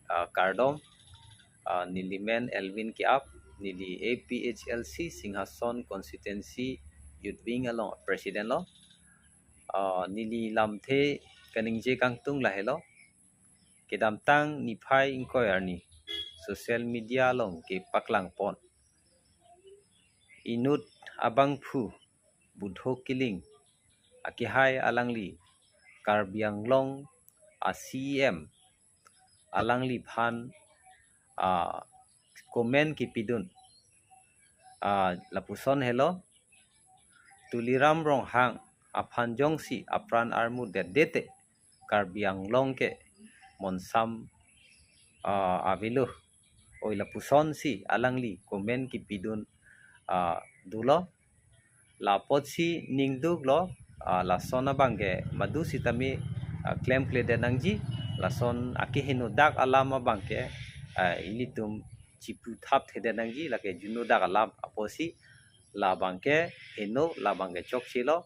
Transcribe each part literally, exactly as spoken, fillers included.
Ah, kardom, ah, neli men Elvin Keap, neli A P H L C Singhason Constituency Youth Wing along President lo. Ah, neli lamthe kaningje kangtung lahelo. Kedamtang niphai ingkoi arni social media along kepaklangpon, inut abangphu Budho Killing akehai alangli Karbi Anglong a C E M alangliphan, ah, comment kepidun, ah, lapuson helo, Tuliram Ronghang aphan jongsi apran armu detdete Karbi Anglong ke monsam, ah, avelo, oi lapusonsi alangli comment kepidun, ah, dolo. Lapotsi ningduklo, ah, lason abangke madu sitame, ah, klemkledet nangji, lason akeheno dak alam abangke, ah, ilitum chiputhapthedet nangji, lake juno dak alam apotsi labangke heno, labangke chokchelo,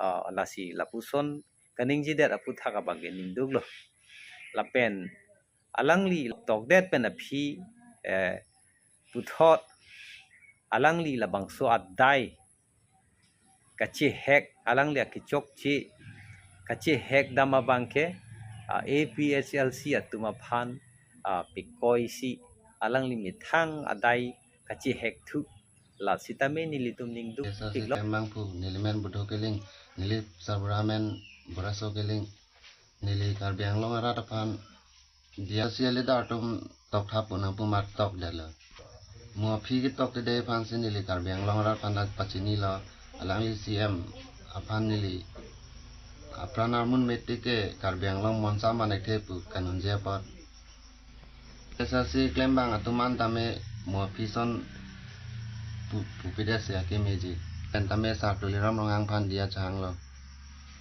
ah, lasi lapuson kaningjedet aputhak abangke ningduklo. Lapen alangli tokdet pen aphi, eh, puthot alangli labangso adai kachehek, alangli akechokche kachehek dam abangke, ah, A P H L C atum aphan, ah, pekoisi alangli methang adai kachehekthu, la sitame nelitum ningduk. Yes, sir, tiklo. Kemang pu, neli men Budho Killing, neli Sabura men Buraso Killing, neli Karbi Anglong arat aphan D R C leader atum tokthap pu nangpu mat tokdetlo. Mo aphi ketokte aphansi neli Karbi Anglong arat aphan dak pachinilo, alangli C M aphan neli apran armun mete ke Karbi Anglong monsam anekthe pu kaningje apot. Esa si klembang atum an tame mo aphi son pu, pupidetsi akemeji. Pen tame Sar Tuliram Ronghang aphan diya chahanglo.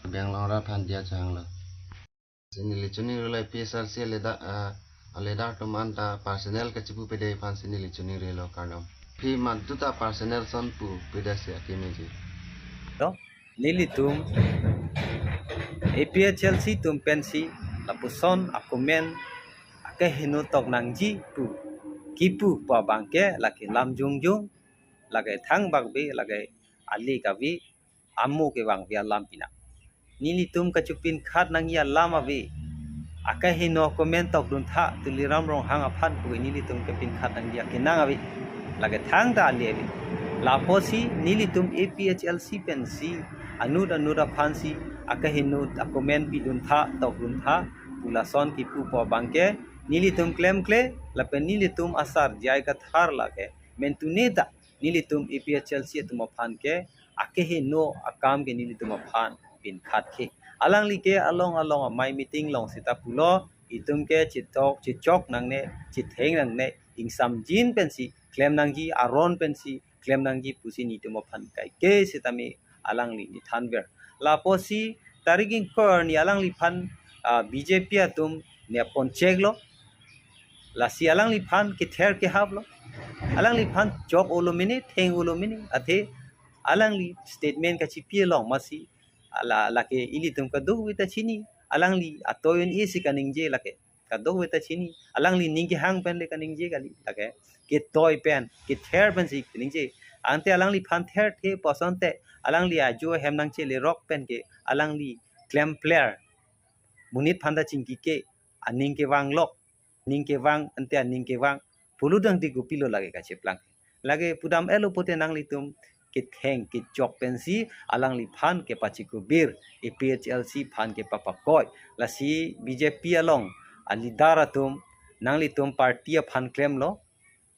Karbi Anglong arat aphan diya chahanglo. Si neli choningri lo A P H L C leader, ah, leader atum an ta personal kachipupide aphansi neli choningri lo kardom. Aphi madu ta personal son pupidetsi akemeji. To, nelitum A P H L C atum pensi lapuson a-comment akeheno tok nangji pu kipu pu abangke lake lam jongjong, lake thangbak ave, lake ale kave, amo kevang ave alam pinang. Nelitum kachipinkhat nangji alam ave. Akeheno comment tokduntha Tuliram Ronghang aphan pu nelitum kepinkhat nangji akenang ave. Lake thangta ale ave. Lapotsi nelitum A P H L C pensi anut anut aphansi akeheno a-comment piduntha tokduntha pu lason kipu pu abangke nelitum klemkle lapen nelitum asar J I Kathar lake mentune ta nelitum A P H L C atum aphan ke akeheno akam ke nelitum aphan pinkhat ke. Alangli ke along along amei meeting along seta pulo, itum ke chitok chichok nangne, chitheng nangne, ingsamjin pensi klem nangji, aron pensi klem nangji pusi nelitum aphan kaike sitame alangli nethanver. Lapotsi tarik ingkoi arni alangliphan, ah, B J P atum nepon cheklo. Lasi alangliphan kether kehaplo. Alangliphan chok olo mene, theng olo mene, athe alangli statement kachipi along masi, ala, lake ilitum kadokave ta chini. Alangli atoi un-e si kaningje lake kadokave ta chini. Alangli ning kehang pen le kaningje kali lake. Ketoi pen, kether pensi kaningje. Ante alangliphan therthe pu asonte, alangli ajo ahem nangchelerok pen ke, alangli klempler. Monit aphan ta chingki ke, aning kevang lok, ning kevang, ante aning kevang. Puludang di kopilo lake kacheplang. Lake pudam elo pute nanglitum ketheng kechok pensi alangliphan kepachikubir A P H L C aphan kepapakoi. Lasi B J P along a-leader atum nanglitum party aphan klemlo,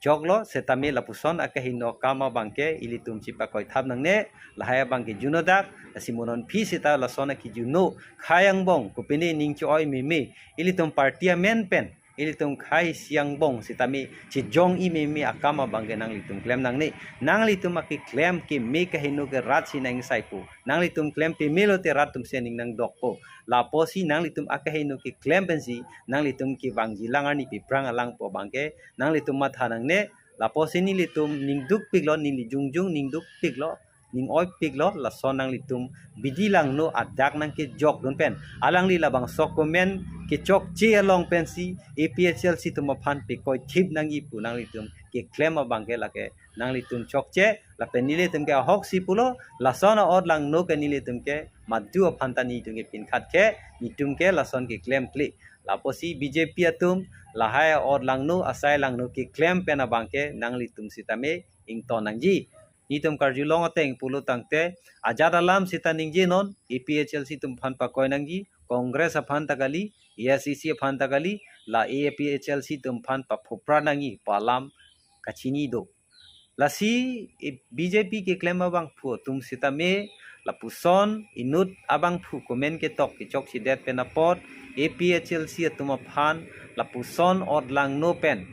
choklo, setame lapuson akeheno akam abangke ilitum chipakoi thap nangne, lahai abangke juno dak, lasi mo non aphi seta lason akejuno khei angbong, kopine ning cho-oi meme, ilitum party amen pen ilitum khei isi angbong sitame chejong-i meme akam abangke nanglitum klem nangne. Nanglitum akeklem keme kaheno ke rat si nang-ingsai pu. Nanglitum klem peme lote rat atumsi aning nangdok pu. Lapotsi nanglitum akeheno keklem pensi nanglitum kevangji lang arni piprang alang pu abangke nanglitum matha nangne. Lapotsi nelitum ningdukpiklo, neli jongjong ningdukpiklo. ning oipiklo, lason nanglitum bidi langno adak nangkejokdun pen, alangli labangso comment kechokche along pensi A P H L C atum aphan pekoithip nangji pu nanglitum keklem abangke lake nanglitum chokche, lapen nelitum ke ahoksi pulo, lason a-ot langno ke nelitum ke madu aphan ta nelitum ke pinkhat ke, nelitum ke lason keklemkle. Lapusi B J P atum lahai a-ot langno, asai langno keklem pen abangke nanglitum sitame ington nangji. Nelitum karjulong ateng pulo tangte, ajat alam sita ningjenon, A P H L C atum aphan pakoi nangji, Congress aphan ta kali, A I C C aphan ta kali, la A P H L C atum aphan paphupra nangji pu alam kachini do. Lasi, eh, B J P keklem abangphu atum sitame lapuson inut abangphu comment ketok kechokchedet pen apot A P H L C atum aphan lapuson a-ot langno pen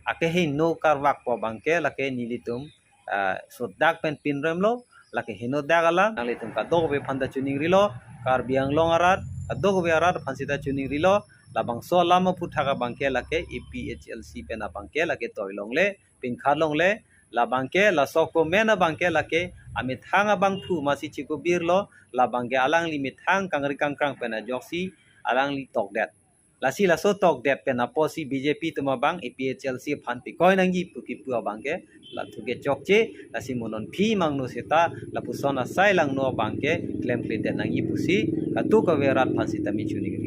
akeheno karvakpo abangke lake nelitum, ah, sodak pen pinremlo, lake henodak alam nanglitum kadokave aphan ta chiningrilo, Karbi Anglong arat kadokave arat aphan sita chiningrilo, labangso alam aphuthak abangke lake A P H L C pen abangke lake toi longle, pinkhat longle, labangke laso comment abangke lake amethang abangphu masi chikubirlo, labangke alangli methang kangri kangkrang pen ajoksi alangli tokdet. Lasi laso tokdet pen apotsi B J P atum abang A P H L C aphan pikoi nangji pu kipu abangke lathu ke chokche, lasi mo non phi mangno seta lapuson asai langno abangke klemkledet nangji pusi kadokave arat aphan sitame chiningri.